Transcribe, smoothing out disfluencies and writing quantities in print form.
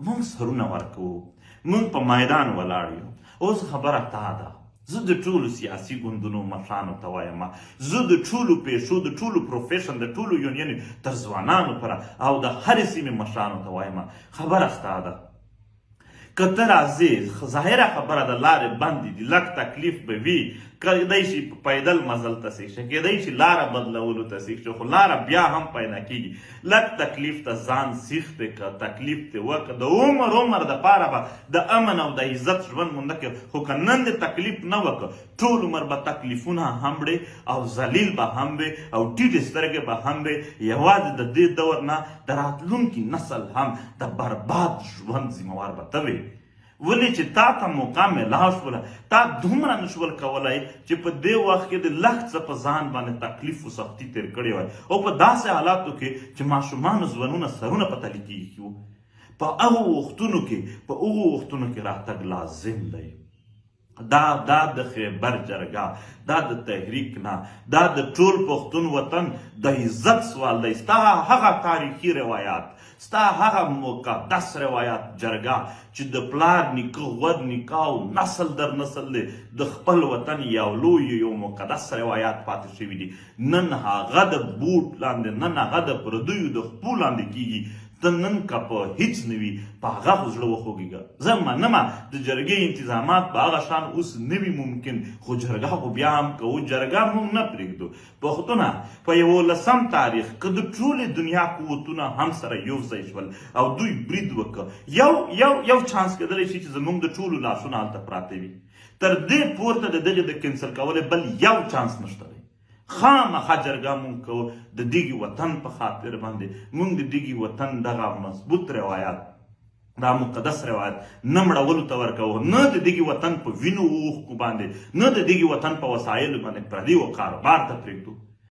مونږ سرونه ورکوو، مونږ په میدان ولاړ یو. اوس خبره تا ده. زه د ټولو سیاسي ګوندونو مشرانو ته وایم، زه د ټولو پیشو، د ټولو پروفیشن، د ټولو یونین تر ځوانانو پر او د هرې سیمې مشرانو ته وایم، خبره ستا ده. که ته راځې، ظاهره خبره ده، لارې بندې دي، لږ تکلیف به وي، کېدای شي په پیدل مزل ته سیخ شي، کېدای شي لاره بدلولو ته سیخ شي، خو لاره بیا هم پیدا کېږي. لږ تکلیف ته ځان سیخ دی که تکلیف دې وکړ، د عمر عمر دپاره به د امن او د عزت ژوند مونده کوې، خو که نن دې تکلیف نه وکړ، ټول عمر به تکلیفونه هم وړې او ذلیل به هم وې او ټیټې سترګې به هم وې، یوازې د دې دور نه د راتلونکي نسل هم د برباد ژوند ذمه وار به ته وې. ولې چې تا ته موقع ملاو شوله، تا دومره نشول کولای چې په دې وخت کې د لږ څه په ځان باندې تکلیف او سختی تیر کړی وای او په داسې حالاتو کې چې ماشومانو ځوانونه سرونه په تلي کې ایښي وو، په هغو وختونو کې په هغو وختونو کې راتګ لازم دی. دا دا د خیبر جرګه، دا د تحریک نه، دا د ټول پښتون وطن د عزت سوال دی. ستا هغه تاریخي روایات، ستا هغه مقدس روایات جرګه چې د پلار نیکه، غوږ نیکه او نسل در نسل دی د خپل وطن یو لوی یو مقدس روایات پاتې شوي دي، نن هغه د بوټ لاندې، نن هغه د پردیو د خپو لاندې کیږي. ته نن که په هیڅ نه وي، په هغه خو زړه وخوږیږه. زه منمه د جرګې انتظامات به هغه شان اوس نه وي ممکن، خو جرګه خو بیا هم کوو، جرګه مونږ نه پریږدو. پښتونه په یوولسم تاریخ که د ټولې دنیا قوتونه هم سره یو ځای شول او دوی برید وکړ، یو یو یو چانس کیدلی شي چې زمونږ د ټولو لاسونه هلته پراته وي. تر دې پورته د دغې د کینسل کولو بل یو چانس نشته دی. خامخا جرګه مونږ کوو د دغې وطن په خاطر باندې. مونږ د دغې وطن دغه مضبوط روایت، دا مقدس روایت نه مړولو ته ورکوو، نه د دغې وطن په وینو اوښکو باندې، نه د دغې وطن په وسایلو باندې پردیو کاروبار ته پرېږدو.